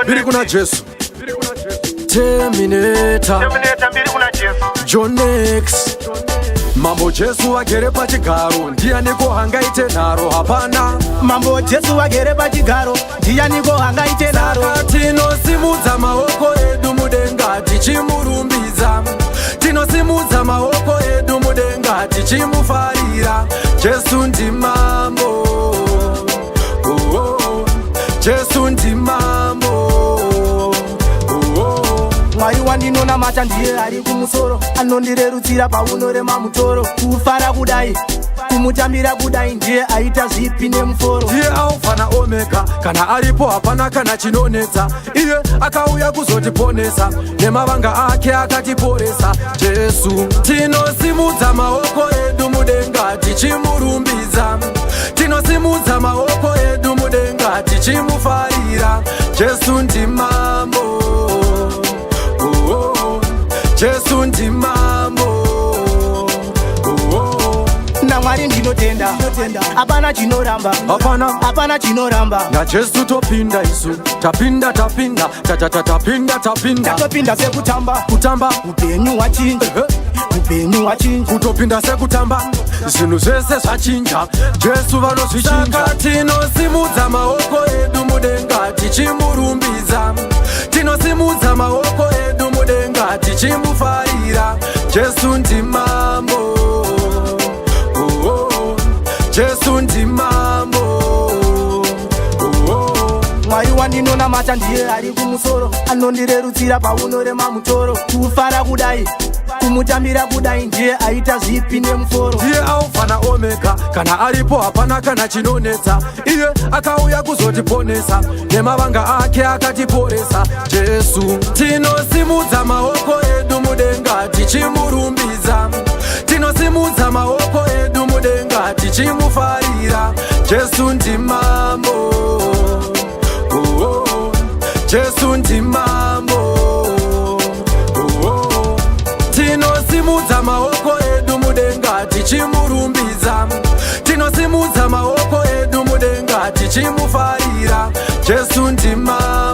Mbiri kuna Jesu. Terminator. Terminator, mbiri kuna Jesu. John X. Mambo Jesu agere pachigaro, ndianiko hangaite nharo? Hapana. Mambo Jesu agere pachigaro, ndianiko hangaite nharo? Saka tinosimudza maoko edu mudenga tichimurumbidza, tinosimudza maoko edu mudenga tichimufarira. Jesu ndimambo, oh, oh. Jesu ndimambo, oh, oh. Mwari wandinonamata ndiye ari kumusoro, anondirerutsira paunorema mutoro. Kufara kudai, kumutambira kudai, ndiye aita zvipi nemuforo. Ndiye Alfa naOmega, kana aripo hapana kana chinonetsa. Iye akauya kuzotiponesa, nemavanga ake akatiporesa. Jesu, tinosimudza maoko edu mudenga tichimurumbidza, tinosimudza maoko edu mudenga tichimufarira. Jesu ndimambo, oh, oh. Jesu ndimambo, oh, oh. NaMwari ndinotenda, hapana chinoramba. Hapana. Hapana chinoramba. NaJesu topinda isu, tapinda, tapinda, tatatapinda, tapinda. Tatopinda sekutamba. Kutamba. Upenyu hwachinja. Upenyu hwachinja. Kutopinda sekutamba, zvinhu zvese zvachinja, Jesu vanozvichinja. Saka tinosimudza maoko edu mudenga tichimurumbidza, tinosimudza maoko edu mudenga tichimufarira. Jesu ndimambo, oh, oh. Jesu ndimambo, oh, oh. Mwari wandinonamata ndiye ari kumusoro, anondirerutsira paunorema mutoro. Kufara kudai, kumutambira kudai, ndiye aita zvipi nemuforo. Ndiye Alfa naOmega, kana aripo hapana kana chinonetsa. Iye akauya kuzotiponesa, nemavanga ake akatiporesa. Jesu, tinosimudza maoko edu mudenga tichimurumbidza, tinosimudza maoko edu mudenga tichimufarira. Jesu ndimambo, oh, oh. Jesu ndimambo, oh, oh. Tinosimudza maoko edu mudenga tichimurumbidza, tinosimudza maoko edu mudenga tichimufarira. Jesu ndimambo.